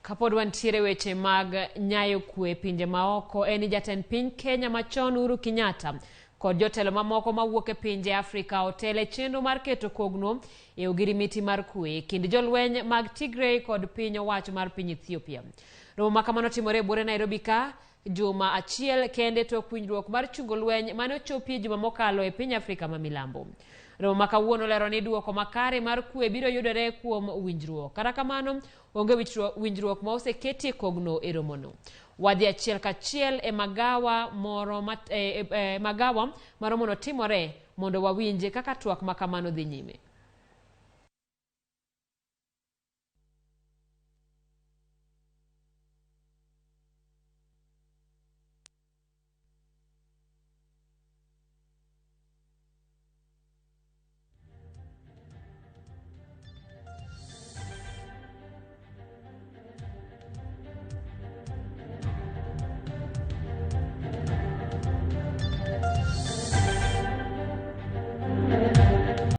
Kapod wantiere weche mag nyayo kwe e pinje maoko en ni jatend piny Kenya machon Uhuru Kenyatta kod jotelo mamoko mawuok e pinje Afrika otelo e chenro mar keto kogno e ogirimiti mar kwe e kind jolweny mag Tigray kod piny owacho mar piny Ethiopia. Romo ma kamano timore e buore Nairobi ka juma achiel kende tok winjruok mar chungo lweny mane ochopie juma mokalo e piny Afrika ma milambo. Romo ma kawuono lero ni duoko makare mar kwe biro yudore kuom winjruok. Kata kamano, onge winjruok ma oseketie kogno e romono. Wadhi achiel kachiel e magawa moro ma, e, e, e, magawa ma romono timore mondo wawinj kaka twak ma kamano dhi nyime.